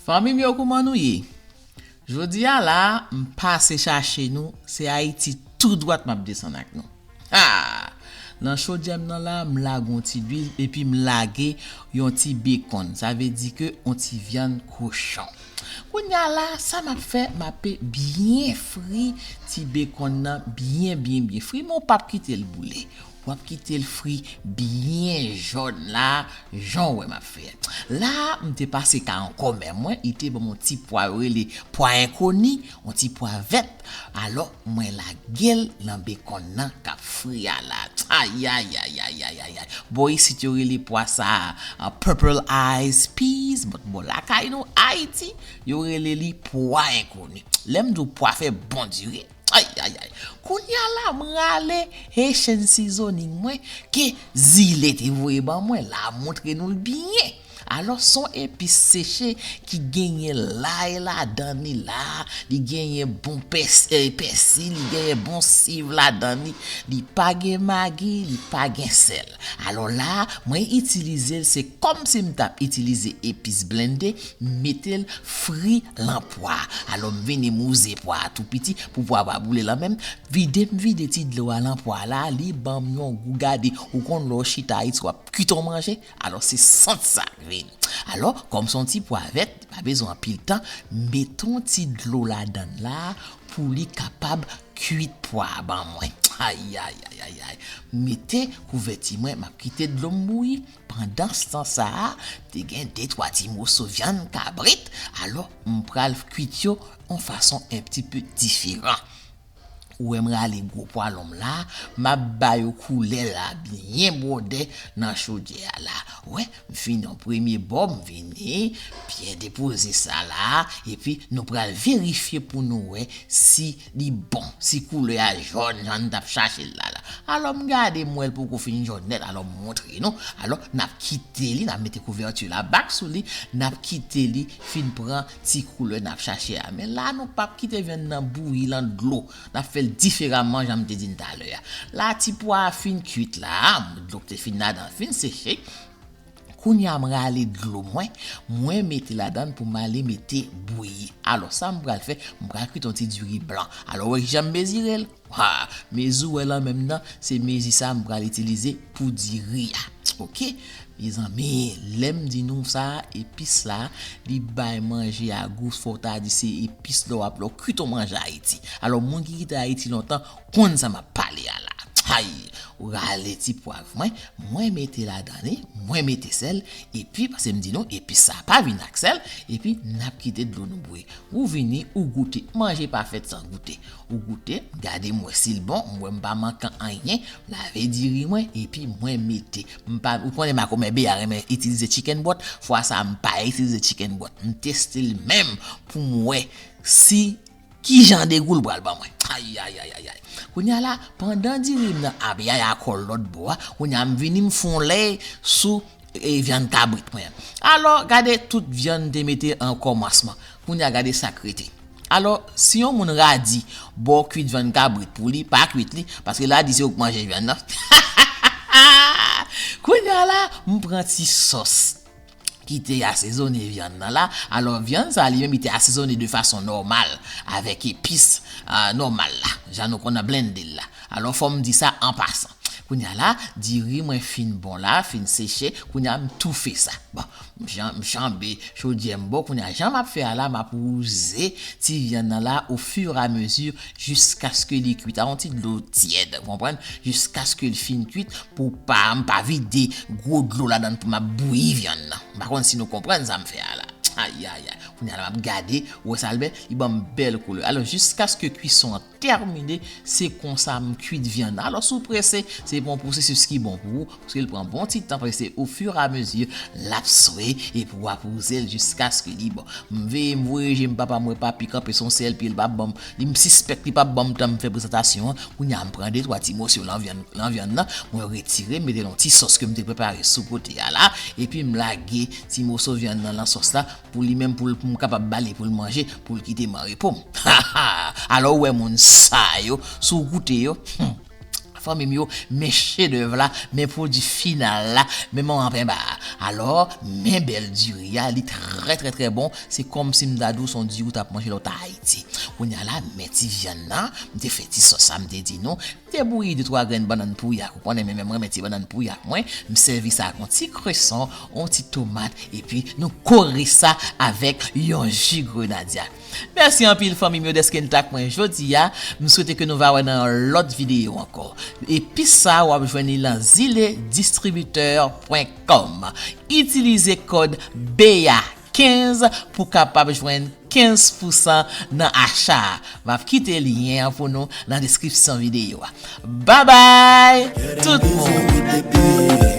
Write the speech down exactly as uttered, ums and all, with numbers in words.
Fanmi m yo, kouman nou ye? Jodi a la, m pase chache nou, se Ayiti tou dwat m ap desann ak nou. Ha! Nan chodyè m nan la, m lage yon ti lwil epi m lage yon ti bekonn. Sa vle di ke yon ti vyann kochon. Kounye a la, sa m ap fè, m ape byen fri ti bekonn nan, byen, byen, byen fri, men w p ap kite l boule. W ap kite l fri byen jòn la, jan w wè m ap fè. La, m te pase ka yon kòmè mwen, li te ban m yon ti pwa yo rele pwa enkoni, yon ti pwa vèt. Alò, mwen lage l nan bekonn nan k ap fri a la. Ayayayayayay. Bò isit yo rele pwa sa a, uh, purple eyes peas, but bò lakay nou, Ayiti, yo rele li pwa enkoni. Lè m di w pwa fè bon diri, ayayay. Kounye a la, m rale Haitian seasoning mwen ke Zile te voye ban mwen. La, montre nou l byen. Alò, se yon epis seche ki genyen lay ladan li la, li genyen bon pès-, eh, pèsi, li genyen bon siv ladan li, li pa gen magi, li pa gen sèl. Alò la, mwen itilize l, se kòmsi m t ap itilize epis blende, m mete l fri lan pwa. Alò, m vini m wouze pwa a tou piti pou pwa a pa boule lan men m. Vide m vide ti dlo a lan pwa la, li ban m yon gou gade. Ou konn lè w chita Ayiti, w ap kwit yon manje? Alò, se sant sa k vini. Alò, kòm se yon ti pwa vèt, pa bezwen anpil tan, mete yon ti dlo ladan l la pou li kapab kwit pwa a ban mwen. Ayayayayay. Mete kouvèti mwen, m ap kite dlo m bouyi. Pandanstan sa a, te gen de twa ti moso vyann kabrit. Alò, m pral kwit yo yon fason un petit peu diferan. Ou wè m rale gwo pwalon m la, m ap ba yo koulè la byen bwòdè nan chodyè a la. Ou wè, m fin yon premye bò, m vini byen depoze sa la, epi nou pral verifye pou nou wè si li bon, si koulè a jòn jan n t ap chache l la la. Alò, m gade, m wè l poko fin jòn nèt, alò, m montre nou. Alò, n ap kite li, n ap mete kouvèti la bak sou li, n ap kite li fin pran ti koulè n ap chache a. Men la, nou p ap kite vyann nan bouyi lan dlo. N ap fè l diferaman, jan m te di n talè a. La, ti pwa a fin kwit la, dlo k te fin ladan l fin seche. Kounye a, m rale dlo mwen, mwen mete ladan l pou m ale mete bouyi. Alò, sa m pral fè, m pral kwit yon ti diri blan. Alò, wè kijan m mezire l? Ha, mezi w wè lan men m nan, se mezi sa a m pral itilize pou diri a. Oke? Mezanmi, lè m di nou sa, epis la, li bay manje a gou, fò w ta di se epis lè w ap, lè w kwit yon manje Ayiti. Alò, moun ki kite Ayiti lontan konn sa m ap pale a la. Hay! Ou rale ti pwav mwen, mwen mete ladan li, mwen mete sèl, epi, paske m di nou, epis sa pa vin ak sèl, epi n ap kite dlo nou bouyi. Ou vini, ou goute. Manje pa fèt san goute. Ou goute, gade m wè si l bon, m wè m pa manke anyen, m lave diri mwen, epi mwen mete. M pa, ou konnen makomè beya renmen itilize chicken broth, fwa sa a m pa itilize chicken broth. M teste l menm pou m wè si kijan de gou l pral ban mwen. Ayayayayay. Kounye a la, pandan diri m nan ap yaya kò l lòt bò a, kounye a m vini m fè yon lèy sou e, vyann kabrit mwen an. Alò, gade tout vyann te mete an kòmansman. Kounye a, gade sa k rete. Alò, si yon moun radi ba w kwit vyann kabrit pou li, pa kwit li, paske l a di se ou k manje vyann nan. Kounye a la, m pran ti sòs ki te asezone vyann nan la. Alò, vyann sa li menm, li te asezone de fason nòmal, avèk epis, ah, nòmal la, jan nou konn blende l la. Alò, fò m di sa an pasan. Kounye a la, diri mwen fin bon la, fin seche, kounye a m toufe sa. Bon, m jan-, m janbe chodyè m bò, kounye a jan m ap fè a la, m ap wouze ti vyann nan la au fur et à mesure, jiskaske li kwit. A yon ti dlo tyèd, ou konprann? Jiskaske l fin kwit, pou pa, m pa vide gwo dlo ladan l pou m ap bouyi vyann nan. M pa konn si nou konprann sa m fè a la. Ayayay. Kounye a la, m ap gade, ou wè sa l bèl, li ban m bèl koulè. Alò, jiskaske kwison an tèmine, se konsa m kwit vyann nan. Alò, si w prese, se pa yon pwosesis ki bon pou ou, paske l pran bon ti tan, paske se au fur et à mesure, l ap swe, epi w ap wouze l jiskaske li bon. M veye, m voye je m, papa m wè papi kanpe sou yon sèl pye, li p ap ban m, li, m sispèk li p ap ban m tan m fè prezantasyon an. Kounye a, m pran de twa ti moso lan vyann, lan vyann nan, mwen retire, m mete l yon ti sòs ke m te prepare sou kote a la, epi m lage ti moso vyann nan lan sòs la, pou li menm, pou l, pou m kapab ba li pou l manje, pou l kite m an repo m. Alò, ou wè moun sa yo, si w goute yo, hmm, Fanmi m yo, men chedèv la, men pwodui final la, men manman penba a. Alò, men bèl diri a, li trè trè trè bon. Se kòmsi m ta di w se yon diri ou t ap manje lè w t Ayiti. Kounye a la, men ti vyann nan, m te fè ti sòs sa m te di nou. M te bouyi de twa grenn bannann pouyak. Ou konnen men menm renmen ti bannann pouyak mwen. M sèvi sa ak yon ti kreson, yon ti tomat, epi nou kore sa avèk yon ji grenadya. Mèsi anpil fanmi m yo dèske n t ak mwen jodi a. M swete ke nou va wè nan yon lòt videyo ankò. Epis sa w ap jwenn li nan zile distribitè pwen kòm. Itilize kòd B A kenz pou kapab jwenn kenz pousan nan acha a. M ap kite lyen an pou nou nan deskripsyon videyo a. Babay tout moun!